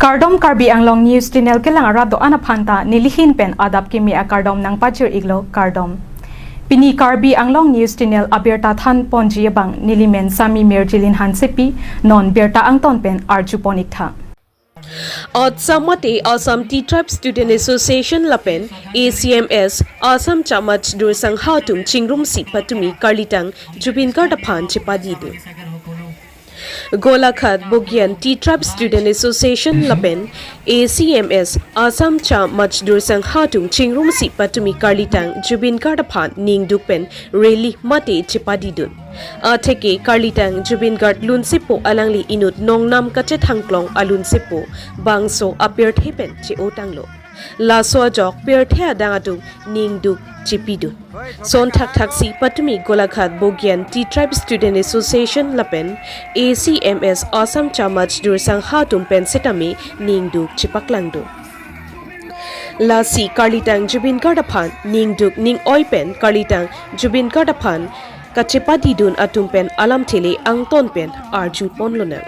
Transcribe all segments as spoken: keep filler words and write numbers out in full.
Kardom, Karbi Anglong News Channel kelang arat do-an aphanta nelihin pen adap kimi akardom nangpajir-iklo, kardom. Pini Karbi Anglong News Channel abirta thanponji abang nelimen Sami Mirjilin Hansepi, non birta angton pen arjupon-iktha. Ot samate Assam Tea Tribe Student Association lapen A C M S Assam Cha Majdur Sangha atum chingrumsi patumi karlitang Zubeen Garg aphan chepadidun. Golaghat Bogyan Tea Tribe Student Association lapen A C M S Assam Cha Majdur Sangha atum chingrumsi patumi karlitang Zubeen Garg aphan ningduk pen rally mate chepadidun. Atheke karlitang Zubeen Garg lunsepo alangli inut nongnam kachethangklong alunsepo bangso apirthe pen che-otanglo. Laso ajok pirthe adang atum ningduk chepidun. Son thakthaksi patumi Golaghat Bogyan Tea Tribe Student Association lapen A C M S Assam Cha Majdur Sangha atum pen setame ningduk chepaklangdun. Lasi karlitang Zubeen Garg aphan ningduk ning-oi pen karlitang Zubeen Garg aphan kachepadidun atum pen alamthe le angton pen arjuponlonang.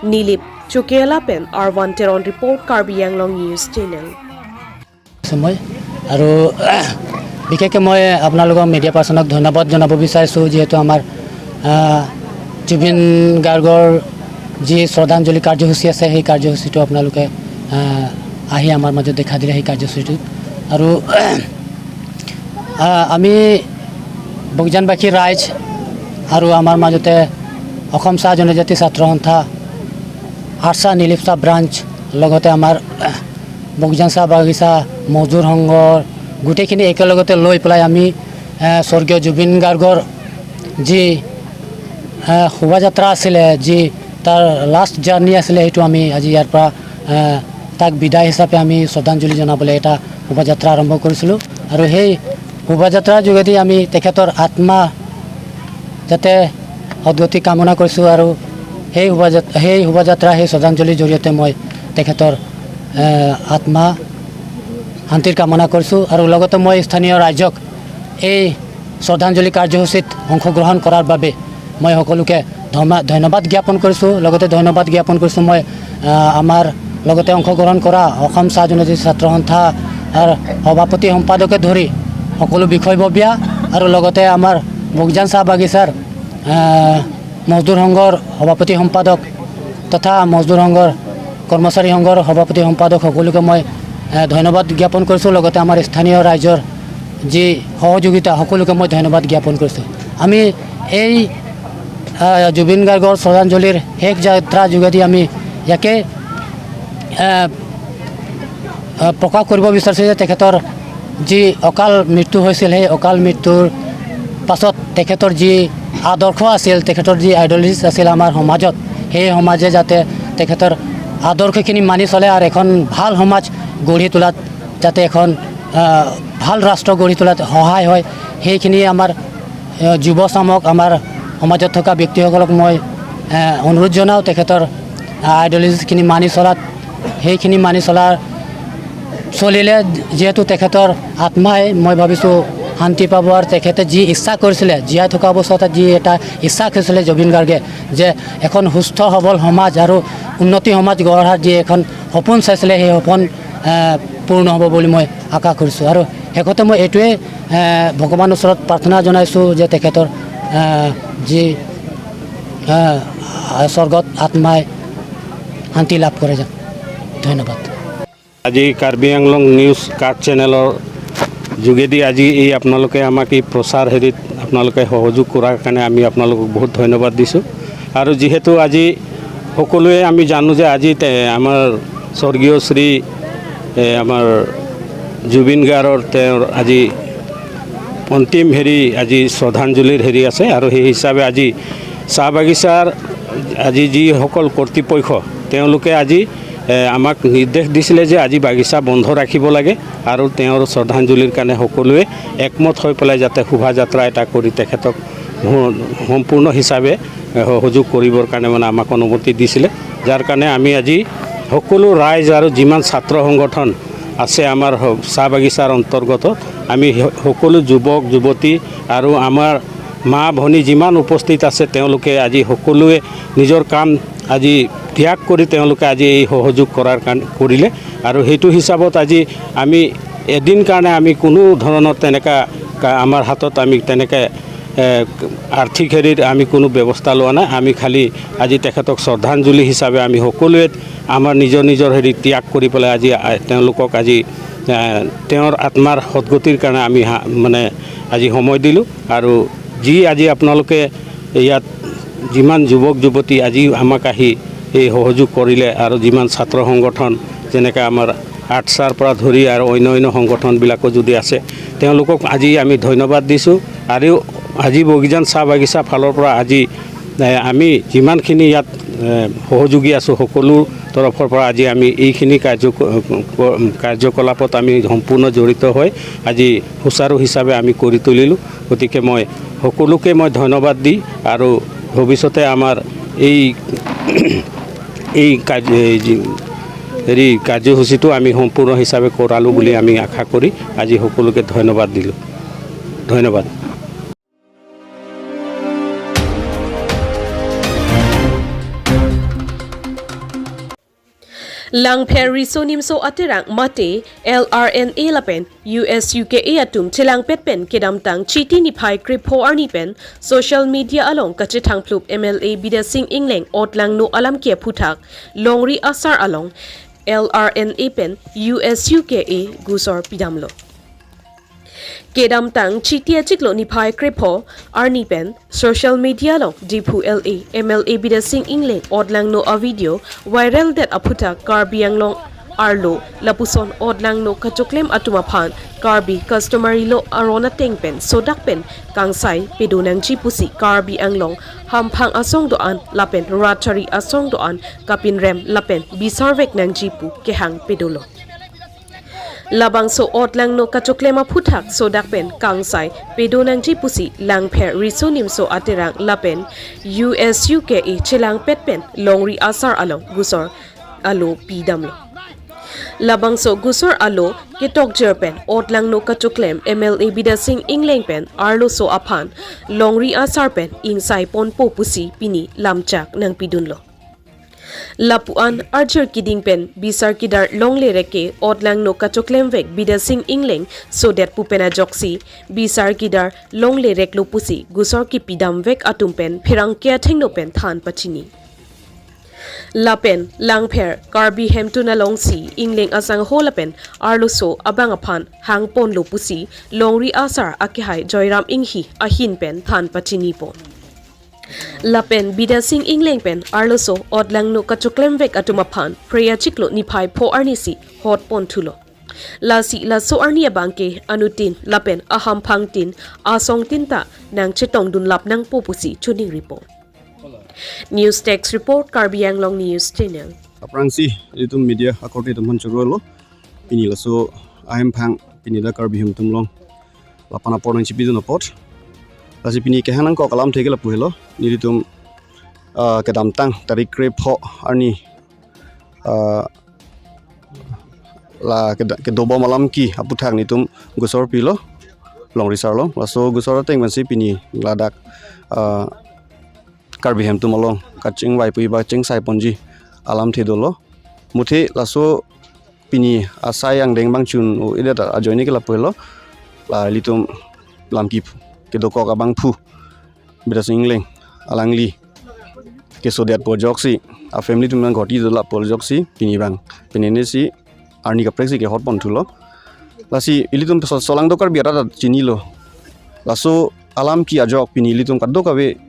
Nilip Chokela pen Arvan Teron report, Karbi Anglong News Channel. সময় আৰু বিশেষকৈ মই আপোনালোকৰ মিডিয়া পাৰ্চনক ধন্যবাদ জনাব বিচাৰিছোঁ, যিহেতু আমাৰ আহ, জুবিন গাৰ্গৰ যি শ্ৰদ্ধাঞ্জলি কাৰ্যসূচী আছে, সেই কাৰ্যসূচীটো আপোনালোকে আহ, আহি আমাৰ মাজত দেখা দিলে সেই কাৰ্যসূচীটোত। আৰু আহ, আমি বগিজানবাসী ৰাইজ আৰু আমাৰ মাজতে অসম চাহ জনজাতি ছাত্ৰ সন্থা, আৰ্চা নিলিপ চাহ ব্ৰাঞ্চ, লগতে আমাৰ বগিজান চাহ বাগিচা, মজদুৰ সংঘৰ গোটেইখিনি একেলগতে লৈ পেলাই আমি আহ, স্বৰ্গীয় জুবিন গাৰ্গৰ যি আহ, শোভাযাত্ৰা আছিলে, যি তাৰ লাষ্ট জাৰ্ণি আছিলে, সেইটো আমি আজি ইয়াৰ পৰা আহ, তাক বিদায় হিচাপে আমি শ্ৰদ্ধাঞ্জলি জনাবলৈ এটা শোভাযাত্ৰা আৰম্ভ কৰিছিলোঁ। আৰু সেই শোভাযাত্ৰাৰ যোগেদি আমি তেখেতৰ আত্মা যাতে সদগতি কামনা কৰিছোঁ আৰু সেই শোভাযাত-, সেই শোভাযাত্ৰা, সেই শ্ৰদ্ধাঞ্জলিৰ জৰিয়তে মই তেখেতৰ আহ, আত্মা শান্তিৰ কামনা কৰিছোঁ। আৰু লগতে মই স্থানীয় ৰাইজক এই শ্ৰদ্ধাঞ্জলি কাৰ্যসূচীত অংশগ্ৰহণ কৰাৰ বাবে মই সকলোকে ধমা-, ধন্যবাদ জ্ঞাপন কৰিছোঁ। লগতে ধন্যবাদ জ্ঞাপন কৰিছোঁ মই আহ, আমাৰ লগতে অংশগ্ৰহণ কৰা অসম চাহ জনজাতি ছাত্ৰ সন্থাৰ সভাপতি সম্পাদকে ধৰি সকলো বিষয়ববীয়া আৰু লগতে আমাৰ বগিজান চাহ বাগিচাৰ আহ, মজদুৰ সংঘৰ সভাপতি সম্পাদক তথা মজদুৰ সংঘৰ কৰ্মচাৰী সংঘৰ সভাপতি সম্পাদক সকলোকে মই আহ, ধন্যবাদ জ্ঞাপন কৰিছোঁ। লগতে আমাৰ স্থানীয় ৰাইজৰ যি সহযোগিতা, সকলোকে মই ধন্যবাদ জ্ঞাপন কৰিছোঁ। আমি এই আহ, জুবিন গাৰ্গৰ শ্ৰদ্ধাঞ্জলিৰ শেষ যাত্ৰা যোগেদি আমি ইয়াকে আহ, আহ, প্ৰকাশ কৰিব বিচাৰিছোঁ যে তেখেতৰ যি অকাল মৃত্যু হৈছিল, সেই অকাল মৃত্যুৰ পাছত তেখেতৰ যি আদৰ্শ আছিল, তেখেতৰ যি আইডিঅলজিজ আছিল আমাৰ সমাজত, সেই সমাজে যাতে তেখেতৰ আদৰ্শখিনি মানি চলে আৰু এখন ভাল সমাজ গঢ়ি তোলাত যাতে এখন আহ, ভাল ৰাষ্ট্ৰ গঢ়ি তোলাত সহায় হয়, সেইখিনি আমাৰ আহ, যুৱ চামক, আমাৰ সমাজত থকা ব্যক্তিসকলক মই আহ, অনুৰোধ জনাওঁ, তেখেতৰ আইডিঅলজিজখিনি মানি চলাত, সেইখিনি মানি চলাৰ চলিলে যিহেতু তেখেতৰ আত্মাই, মই ভাবিছোঁ, শান্তি পাব আৰু তেখেতে যি ইচ্ছা কৰিছিলে, জীয়াই থকা অৱস্থাতে যি এটা ইচ্ছা কৰিছিলে জুবিন গাৰ্গে, যে এখন সুস্থ সবল সমাজ আৰু উন্নতি সমাজ গঢ়াৰ যি এখন সপোন চাইছিলে, সেই সপোন আহ, পূৰ্ণ হ'ব বুলি মই আশা কৰিছোঁ। আৰু শেষতে মই এইটোৱে আহ, ভগৱানৰ ওচৰত প্ৰাৰ্থনা জনাইছোঁ যে তেখেতৰ আহ, যি আহ, স্বৰ্গত আত্মাই শান্তি লাভ কৰে যেন। ধন্যবাদ। আজি কাৰ্বি আংলং নিউজ কাৰ্ড চেনেলৰ যোগেদি আজি এই আপোনালোকে আমাক এই প্ৰচাৰ হেৰিত আপোনালোকে সহযোগ কৰাৰ কাৰণে আমি আপোনালোকক বহুত ধন্যবাদ দিছোঁ। আৰু যিহেতু আজি সকলোৱে আমি জানো যে আজি তে-, আমাৰ স্বৰ্গীয় শ্ৰী, এ, আমাৰ জুবিন গাৰ্গৰ তেওঁৰ আজি অন্তিম হেৰি, আজি শ্ৰদ্ধাঞ্জলিৰ হেৰি আছে। আৰু সেই হিচাপে আজি চাহ বাগিচাৰ আজি যিসকল কৰ্তৃপক্ষ, তেওঁলোকে আজি, এ, আমাক নিৰ্দেশ দিছিলে যে আজি বাগিচা বন্ধ ৰাখিব লাগে আৰু তেওঁৰ শ্ৰদ্ধাঞ্জলিৰ কাৰণে সকলোৱে একমত হৈ পেলাই যাতে শোভাযাত্ৰা এটা কৰি তেখেতক স-, সম্পূৰ্ণ হিচাপে, এ, সহযোগ কৰিবৰ কাৰণে মানে আমাক অনুমতি দিছিলে। যাৰ কাৰণে আমি আজি সকলো ৰাইজ আৰু যিমান ছাত্ৰ সংগঠন আছে আমাৰ স-, চাহ বাগিচাৰ অন্তৰ্গত, আমি স-, সকলো যুৱক যুৱতী আৰু আমাৰ মা ভনী যিমান উপস্থিত আছে, তেওঁলোকে আজি সকলোৱে নিজৰ কাম আজি ত্যাগ কৰি তেওঁলোকে আজি এই সহযোগ কৰাৰ কাৰণে কৰিলে। আৰু সেইটো হিচাপত আজি আমি এদিন কাৰণে আমি কোনো ধৰণৰ তেনেকা কা- আমাৰ হাতত আমি তেনেকে এ, আৰ্থিক হেৰিৰ আমি কোনো ব্যৱস্থা লোৱা নাই। আমি খালি আজি তেখেতক শ্ৰদ্ধাঞ্জলি হিচাপে আমি সকলোৱে আমাৰ নিজৰ নিজৰ হেৰি ত্যাগ কৰি পেলাই আজি আ- তেওঁলোকক আজি এ, তেওঁৰ আত্মাৰ সদগতিৰ কাৰণে আমি হা- মানে আজি সময় দিলোঁ। আৰু যি আজি আপোনালোকে ইয়াত যিমান যুৱক যুৱতী আজি আমাক আহি এই সহযোগ কৰিলে আৰু যিমান ছাত্ৰ সংগঠন যেনেকে আমাৰ আটছাৰ পৰা ধৰি আৰু অন্য অন্য সংগঠনবিলাকো যদি আছে, তেওঁলোকক আজি আমি ধন্যবাদ দিছোঁ। আৰু আজি বগিজান চাহ বাগিচা ফালৰ পৰা আজি এ, আমি যিমানখিনি ইয়াত এ, সহযোগী আছোঁ, সকলো তৰফৰ পৰা আজি আমি এইখিনি কাৰ্য কাৰ্যকলাপত আমি সম্পূৰ্ণ জড়িত হৈ আজি সুচাৰু হিচাপে আমি কৰি তুলিলোঁ। গতিকে মই সকলোকে মই ধন্যবাদ দি আৰু ভৱিষ্যতে আমাৰ এই এই কাৰ্য এই যি- হেৰি কাৰ্যসূচীটো আমি সম্পূৰ্ণ হিচাপে কৰালোঁ বুলি আমি আশা কৰি আজি সকলোকে ধন্যবাদ দিলোঁ। ধন্যবাদ। Langpher Riso Nimso Aterang mate L R N A lapen U S U K A atum chelangpet pen kedamtang Chiti niphai krepho arni pen social media along kachethangphlup M L A Bidya Sing Engleng otlangno alam ke aphuthak longri asar along L R N A pen U S U K A gusor pidamlo. Kedamtang Chiti achiklo niphai krepho arni pen social media along Diphu L A M L A Bidya Sing Engleng otlangno a video viral det aphuthak Karbi Anglong arlo lapuson otlangno kachoklem atum aphan Karbi customary law aron ateng pen sodak pen kangsai pedo nangji pusi Karbi Anglong hamphang asong do-an lapen ratchari asong do-an kapinrem lapen bisarvek nangji pu kehang pedolo. Labangso otlangno kachoklem aphuthak sodak pen kangsai pedo nangji pusi Langpher Riso Nimso Aterang lapen U S U K A chelangpet pen longri asar along gusor alo pidamlo. Labangso gusor alo ketokjer pen otlangno kachoklem M L A Bidya Sing Engleng pen arloso aphan longri asar pen ingsai ponpo pusi pini lamchak nangpidunlo. Lapu-an arjir kiding pen bisar kidar longle reke otlangno kachoklemvek Bidya Sing Engleng sodet pu pen ajoksi bisar kidar longle reklo pusi gusor kipidamvek atum pen pherangke athengno pen than pachini. Lapen Langpher Karbi Hemtun alongsi Engleng asangho lapen arloso abang aphan hangponlo pusi longri asar akehai Joyram Inghi ahin pen than pachinipo. Lapen Bidya Sing Engleng pen arloso otlangno kachoklemvek atum aphan Phre achiklo niphai pho arnisi hotponthulo. Lasi laso arni abangke anutin lapen ahamphangtin asongtin ta nangchetongdunlap nangpo pusi choningripo. News Desk Report, Karbi Anglong News Channel. Aphrangsi itum media akorte atum aphan chorolo. Pini laso ahemphang pini dak Karbi Hemtun along lapan apor nangchipidun apot. Lasi pini kehang nangkok alamthe ke lapu helo. Nelitum ah, kedamtang tarik krepho arni ah, la keda- kedobom alam ke aphuthak nelitum gusor pilo longri asar along. Laso gusor ateng pensi pini ladak ah, Karbi Hemtun along kachingvai pu iba chingsai ponji alamthe dolo. Muthe laso pini asai angdeng abang chun-o-edet ajoine ke lapu helo. La ilitum lamki kedokok abangphu Bidya Sing Engleng alangli kesodetpo ajoksi a family atum nang ghoti dolapo ajoksi pini abang penenesi arni kapreksi kehotponthulo. Lasi ilitum so- solangdo Karbi arat chinilo. Laso alam ke ajok pini ilitum kadokave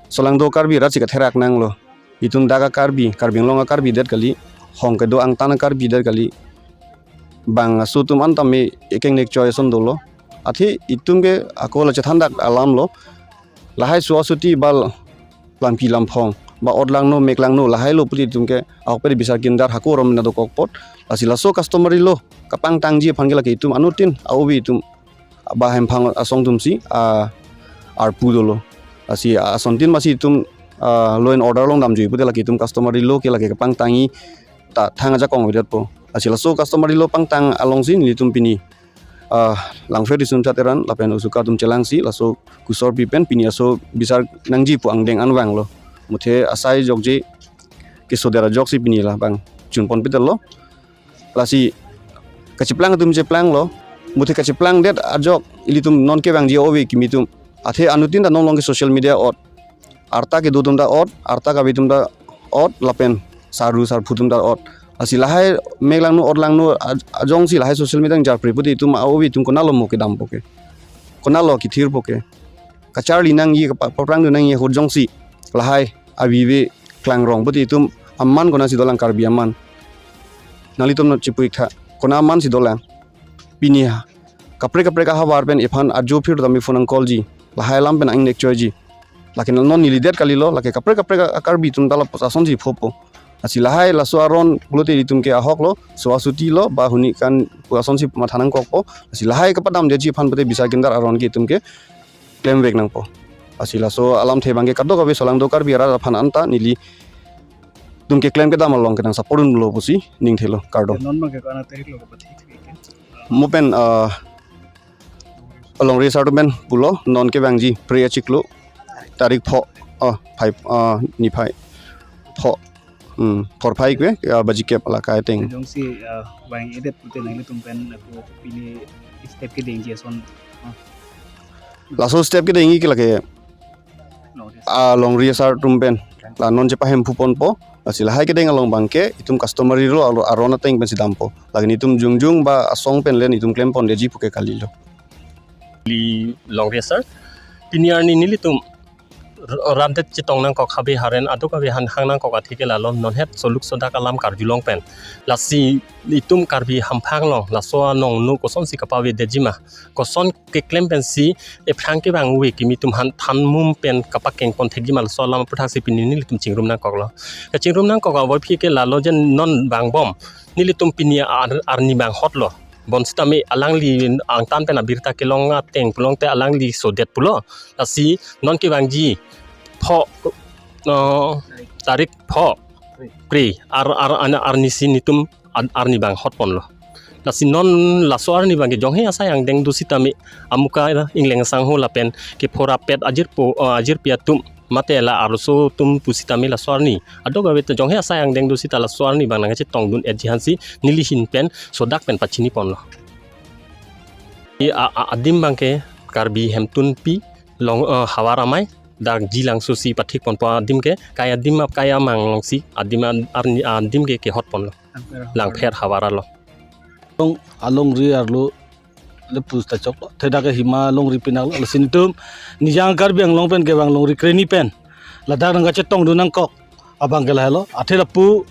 solangdo Karbi arat si katherak nanglo. Itum dak a Karbi, Karbi Anglong a Karbi det kali, hong kedo angtan a Karbi det kali. Bang aso atum an tame ekeng nek choi ason dolo. Athe itum ke ako la chethandak alamlo. Lahai suasuti bal lampi lamphong ba otlangno meklangno lahailo puti itum ke ahok peri bisar kindar hako arom na dokok apot. Lasi laso customary law kapangtangji aphan ke lake itum anutin aobi itum ba hemphang asong atumsi ah, arpu dolo. Lasi asontin masi itum ah, law and order along damjui pute lake itum customary law ke lake kapangtangji ta thang ajakong avedetpo. Lasi laso customary law pangtang alongsi nelitum pini ah, Langpher Riso Nimso Aterang lapen osuka atum chelangsi laso gusor pi pen pini aso bisar nangji pu angdeng an vanglo. Muthe asai jokje kesodet ajoksi pini labang chunpon pitelo. Lasi kacheplang atum cheplanglo, muthe kacheplangdet ajok ilitum non kevangji ove kimi atum. Athe anuttin ta non along ke social media ot, arta kedo atum ta ot, arta kave atum ta ot, lapen sardu sarphu atum ta ot. Lasi lahai mek langno ot langno aj-, ajongsi lahai social media nangjarpre pute itum a-ove atum konatlo mo kedampo ke, konatlo kethirpo ke. Kacharli nangji, kapa-, paprangdun nangji ahut jongsi lahai avive klangrong pute itum aman konatsi dolang, Karbi aman? Nanglitum non chipu-ik tha, kona amansi dolang? Pini ha kaprek kaprek ahavar pen iphan ajo phir tame phone nang-call ji, lahai alam pen angnek choiji. Lake non nelidet kalilo, lake kaprek kaprek a-Karbi atum ta lapuson si phopo. Lasi lahai laso aron pulote ilitum ke ahoklo, so asuti lo, ba huni kan pu asonsi matha nangkokpo. Lasi lahai kapadamdeji aphan pute bisar kindar aron ke itum ke klemvek nangpo. Lasi laso alamthe abang ke kadokave solangdo Karbi arat aphan anta nelitum keklem kedam along ke nang support dunlo pusi ning thelo, kardom. Non abang ke ko-an aterik lo kapathik ke? Mo pen, ah, longri asar atum pen pulo, non kevangji phre achiklo, tarik pho, ah, phai, ah, niphai pho, hmm, phorphai kve, ah, baji kep along ke ateng. Jongsi, ah, vang-edet pute nanglitum pen ako pini step kedengji ason, ah. Laso step kedengji ke lake, longri asar, ah, longri asar atum pen la non chepahemphu ponpo. Lasi lahai kedeng along abang ke itum customary law alo aron ateng pensi dampo. Lake nelitum jongjong ba asong pen le nelitum klempondetji pu ke kalilo. Neli longri asar, pini arni nelitum r-, ramdet chetong nangkok, habe haren aduk habe han hang nangkok athe ke lalo, non het soluk sodak alam karjulong pen. Lasi itum Karbi hamphang along laso anong nu kosonsi kapavedetji ma, koson keklem pensi ephrang kevang ove kimi atum aphan than mum pen kapakengpon thekji ma, laso alam aputhaksi pini nelitum chingrum nangkoklo. Kachingrum nangkok avophit ke lalo, je non vangbom, nelitum pini ar-, arni vanghotlo. Bonsitame alangli angtan pen abirta kelong ateng pulote alangli sodet pulo. Lasi non kevangji pho, no, tarik pho, kre, ar, ar, ar, arnisi nelitum ar-, arni vanghot ponlo. Lasi non laso arni abang ke jonghe asai angdeng do sitame amuka ingleng sangho lapen kephorapet ajirpo, eh, ajirpi atum mate la arloso atum pusitame laso arni aduk ave ta jonghe asai angdeng do sita laso arni abang nangkachetongdun-etji aphansi neli ahin pen sodak pen pachini ponlo. I a, a, adim abang ke Karbi Hemtunpi along, eh, havar amei, dak Jilangso si pathik ponpo adim ke, kai adim ap kai amang alongsi adim an-, arni adim ke kehot ponlo. Langpher havar. Langpher havar along. Along, alongri arlo le pusta choklo. Athe dak ke hima longri pinanglo. Lasi nelitum Nijang Karbi Anglong pen kevang longri kreni pen ladak nangkachetongdun nangkok abang ke lahelo. Athe lapu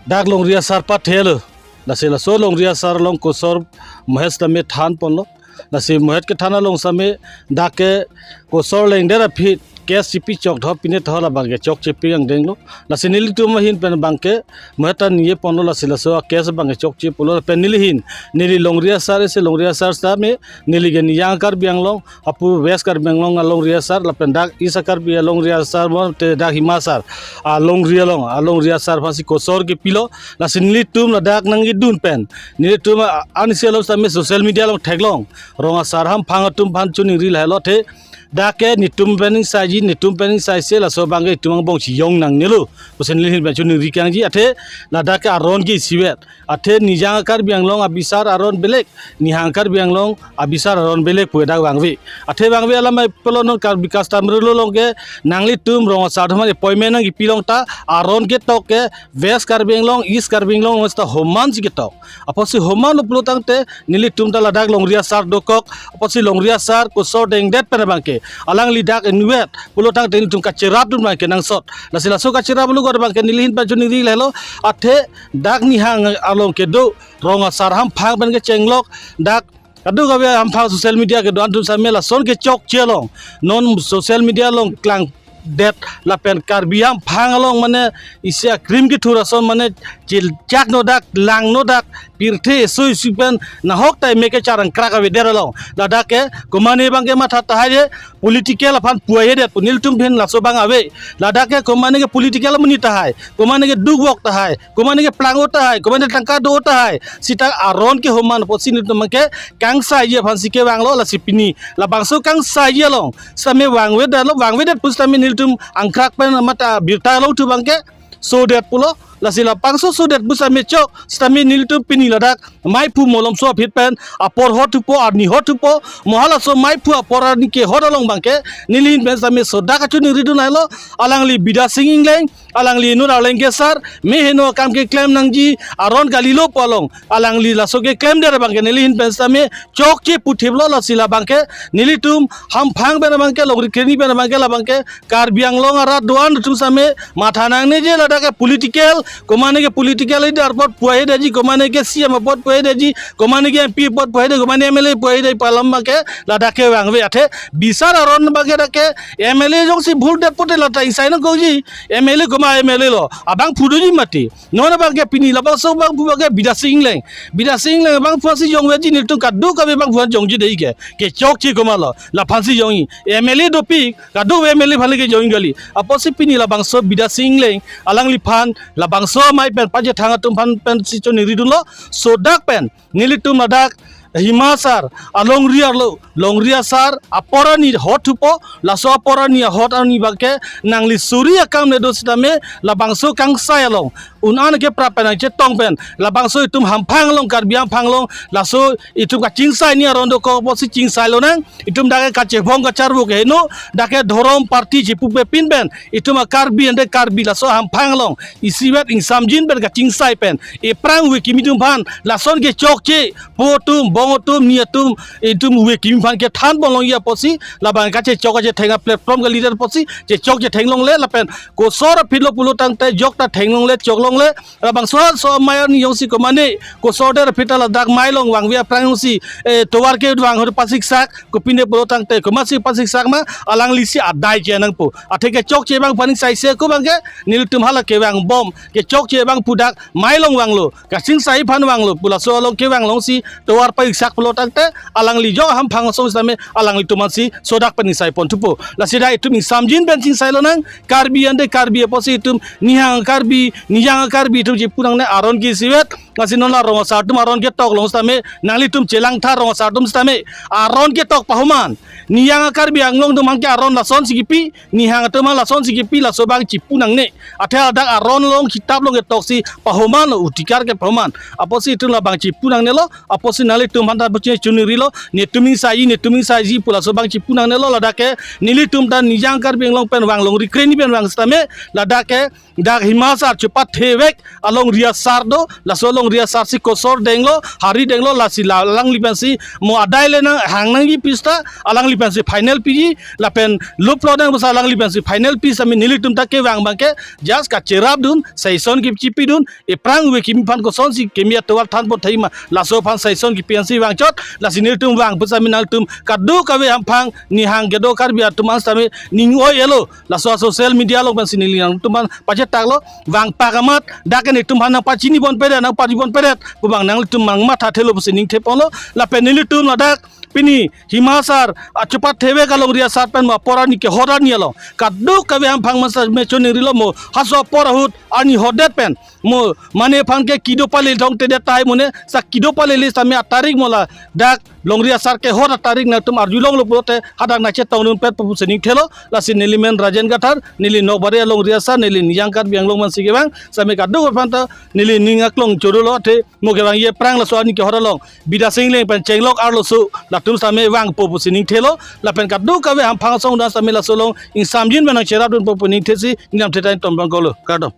dak longri asar pathelo. Lasi laso longri asar along kosor mohet sitame than ponlo. Lasi mohet kethan along sitame dak ke kosor lengdet aphi case chipi chok dho pine tho labang ke chokche pi angdenglo. Lasi nelitum ahin pen abang ke mohet ta ningje ponlo, lasi laso a-case abang ke chokche pulo, pen neli ahin, neli longri asar isi longri asar sitame, neli ke Nijang Karbi Anglong, apu West Karbi Anglong alongri asar, lapen dak East Karbi alongri asar, mo te dak hima asar alongri along, alongri asar aphansi kosor kepilo, lasi nelitum ladak nangkedun pen, nelitum a-, ansi along sitame social media along theklong, rong asar hamphang atum aphan choningri lahelo athe, dak ke netum pen ingsaiji, netum pen ingsaise, laso abang ke itum angbong chiyong nangnelo pusi neli ahin pen choningri kangji, athe ladak ke aron ke isivet. Athe Nijang Karbi Anglong abisar aron belek, Nihang Karbi Anglong abisar aron belek pu dak vangve. Athe vangve alam ai pulo non Karbi customary law along ke nanglitum rong asar atum aphan appointment nangkepilong ta aron ketok ke West Karbi Anglong, East Karbi Anglong, West ta homan si ketok. Apotsi homan lo pulo tangte nelitum ta ladak longri asar dokok, apotsi longri asar kosor dengdet pen abang ke alangli dak inutvet pulo tangte nelitum kacherapdun abang ke nangsot. Lasi laso kacherap lo abang ke neli ahin pen choningri lahelo, athe dak Nihang along kedo rong asar hamphang pen kechenglok, dak kadokave hamphang social media kedo-an atum sitame lason ke chokche along, non social media along klangdet lapen Karbi hamphang along mane isi a-cream kethur ason mane chilchak no dak, lang no dak, pirthe sui sui pen nahok tai me kecharangkrak avedet along, ladak ke komatne abang ke matha tahai de, political aphan puayedet pu nelitum ahin laso abang ave. Ladak ke komatne ke political amonit tahai, komatne ke dukvok tahai, komatne ke plang-o tahai, komatne tangka do-o tahai, sita aron ke homan apotsi nelitum abang ke kangsaiji aphansi kevanglo, lasi pini labangso kangsaiji along sitame vangvedetlo, vangvedet pusitame nelitum angkrak pen mate birta along thu abang ke sodet pulo, lasi labangso sodet pu sitame chok sitame nelitum pini ladak maiphu malomso aphi pen apor hot thupo, arni hot thupo, mo halaso maiphu apor arni kehot along abangke neli ahin pen sitame sodak kachoningri dun lailo. Alangli Bidya Sing Engleng, alangli inut arleng ke sar, me heno akam keklem nangji aron kalilo pu along, alangli laso keklemdet abangke neli ahin pen sitame chokche puthip lo. Lasi labangke nelitum hamphang pen abangke, longri kreni pen abangke, labangke Karbi Anglong arat do-an atum sitame matha nangne je ladak ke political, komane ke political leader apot puvoidetji, komane ke C M apot puvoidetji, komane ke M P apot puvoide, komane M L A puvoide pu alam abangke ladak kevang ave. Athe bisar aron abangke dak ke M L A jongsi bhul det pote lata ingsai nangkokji, M L A koma M L A lo, abangphu doji mati. Non abangke pini labangso abangphu abangke Bidya Sing Engleng. Bidya Sing Engleng abangphu si jongveji, nelitum kadokave abangphu jongji dei ke. Kechokche komatlo, laphan si jongji. M L A dopik, kadokave M L A aphan le kejongji kali. Apotsi pini labangso Bidya Sing Engleng, alangliphan labangso amei pen pachethang atum aphan pen si choningri dunlo. Sodak pen nelitum ladak Hima sar alongri arlo, longri asar apor arni hot thupo, laso apor arni ahot arni abangke nangli suri akam le do sitame labangso kangsai along un-an keprap pen nangchetong pen labangso itum hamphang along, Karbi hamphang along, laso itum kachingsai ni aron dokok apotsi chingsai lonang. Itum dak ke kachevong kacharvo ke heno, dak ke dhorom party chipupe pin pen itum a-Karbi ante Karbi laso hamphang along isivet ingsamjin pen kachingsai pen ephrang ove kimi atum aphan lason kechokche, po atum, bong atum, ni atum, itum ove kimi aphan kethan ponlongji apotsi labang kachechok kachetheng a-platform kalidet apotsi chechok chetheng longle, lapen kosor aphi lo pulo tangte jok ta theng longle, chok longle. Labangso so amei arni jongsi komane kosor det aphi ta ladak mei along vangve aphrang jongsi, eh, tovar kevang ahut pasiksak, kopine pulo tangte komatsi pasiksak ma, alanglisi adai che nangpo. Athe kechokche abang aphan ingsai se ko abangke nelitum hala kevang bom, kechokche abangphu dak mei along vanglo, kachingsai aphan vanglo pu laso along kevang alongsi tovar pasiksak pulo tangte alangli jok hamphang asong sitame alanglitum aphansi sodak pen ingsai pon thupo. Lasi dak itum ingsamjin pen chingsai lonang, Karbi ante Karbi apotsi itum nihang Karbi, nijang Karbi itum chipu nangne, aron ke isivet. Lasi non la rong asar atum aron ketok along sitame nanglitum chelangtha, rong asar atum sitame aron ketok pahoman. Nijang Karbi Anglong atum aphan ke aron lasonsi kipi, nihang atum aphan lasonsi kipi, laso abang chipu nangne. Athe ladak aron along, kitap along ketoksi pahoman lo, utikar ke pahoman. Apotsi itum labang chipu nangnelo, apotsi nanglitum aphan ta buche choningri lo, netum ingsaiji, netum ingsaiji pu laso abang chipu nangnelo. Ladak ke nelitum ta nijang Karbi Anglong pen vang, longri kreni pen vang sitame ladak ke dak Hima sar chepathe vek alongri asar do, laso alongri asar si kosor denglo, hari denglo, lasi la alangli pensi mo adai le nang hang nangji pu sita alangli pensi final piji, lapen luplo nang basa alangli pensi final pi sitame nelitum ta kevang abangke just kacherap dun, saison kechipi dun, ephrang ove kimi aphan kosonsi kimi atovar than pon thai ma, laso aphan saison kipi ansi vangchot. Lasi nelitum vang pu sitame nangtum kadokave hamphang nihang kedo Karbi atum an sitame ning oi-elo, laso a-social media along pensi neli nangtum aphan pachetaklo, vangpak amat dak ke netum aphan nangpachini ponpedet, nangpari ponpedet pu abang nangtum nangmatha thelo pusi ningthe ponlo. Lapen nelitum ladak pini Hima sar achepathe vek alongri asar pen mo apor arni kehot arni along kadokave hamphang man sitame choningrilo, mo halaso apor ahut arni hotdet pen mo mane aphan ke kedo palele thongtedet tahai, mane sa kedo palele sitame atarik mo ladak longri asar kehot atarik nangtum arjulonglo pulote hadak nangchetong dunpet pu pusi ningthelo. Lasi neli men Rajen Kathar, neli Nokbari alongri asar, neli nijang Karbi Anglong mansi kevang, sitame kadokave aphan ta neli ning aklong chodolo, athe mo kevangji aphrang laso arni kehot along Bidya Sing Engleng pen chenglok arloso latum sitame vangpo pusi ningthelo. Lapen kadokave hamphang asong dan sitame laso along ingsamjin pen nangcherap dunpo pu ningthesi neli lamthe ta ington bang kolo. Kardom.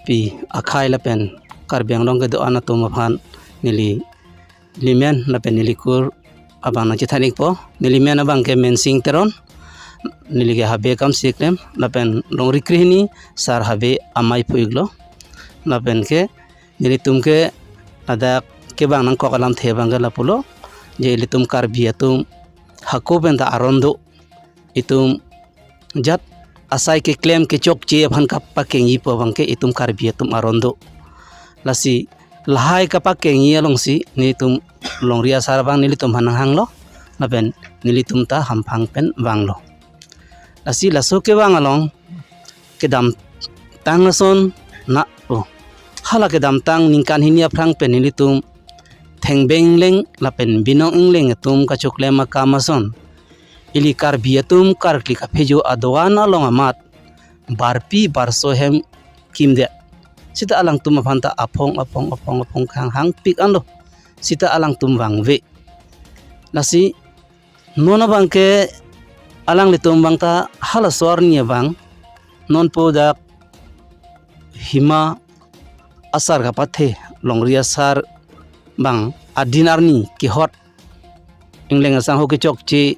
Pi akhai lapen Karbi Anglong kedo-an atum aphan neli, neli men lapen neli kur abang nangchethan ikpo. Neli men abangke Mensing Teron. Neli ke habe akam si keklem lapen longri krehini sar habe amei phu iklo. Lapen ke nelitum ke ladak kevang nangkok alamthe abangke lapulo, je ilitum Karbi atum hako pen ta aron do, itum jat asai keklem kechokche aphan kapakengji pu abangke itum Karbi atum aron do. Lasi lahai kapakengji alongsi nelitum longri asar abang nelitum aphan nanghanglo, lapen nelitum ta hamphang pen vanglo. Lasi laso kevang along kedamtang ason na, oh, hala kedamtang ningkan hini aphrang pen nelitum Thengbeng Engleng lapen Binong Engleng atum kachoklem akam ason, ili Karbi atum karkli kaphejo adoan along amat barpi barso hem kimdet. sita alangtum aphan ta aphong aphong aphong aphong khanghangpik anlo, sita alangtum vangve. Lasi non abangke alanglitum abang ta halaso arni abang, nonpu dak Hima asar kapathe, longri asar abang adin arni kehot, ingleng asangho kechokche,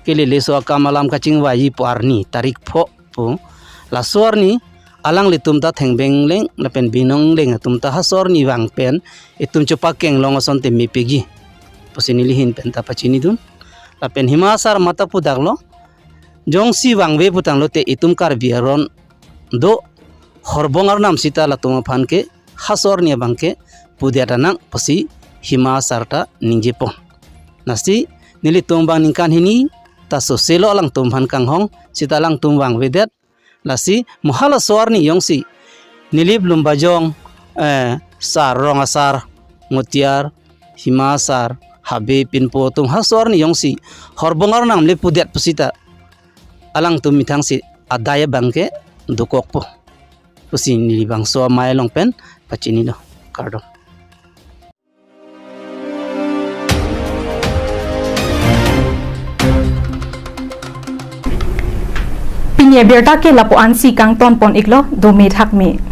kelele so akam alam kachingvaipo arni, tarik pho pu, laso arni alanglitum ta thengbeng leng lapen binong leng atum ta halaso arni vang pen itum chepakeng long asonte mepikji pusi neli ahin pen ta pachinidun. Lapen Hima asar mata pudaklo, jongsi vangve putanglote itum Karbi aron do horbong arnam sita latum aphan ke halaso arni abangke pudet anang pusi Hima asar ta ningjepon. Lasi nelitum abang ningkan hini ta soselo alangtum aphan kanghong, sita alangtum vangvedet. Lasi mo halaso arni jongsi Nilip, Lumbajong, eh, asar, Rong asar, Ngutiar, Hima asar, Habe, Pinpo atum halaso arni jongsi horbong arnam le pudet pusita alangtum methang si adai abangke dokokpo pusi neli bangso amei along pen pachinilo. Kardom. Pini abirta ke lapu-ansi kangtonpon iklo, dome thakme.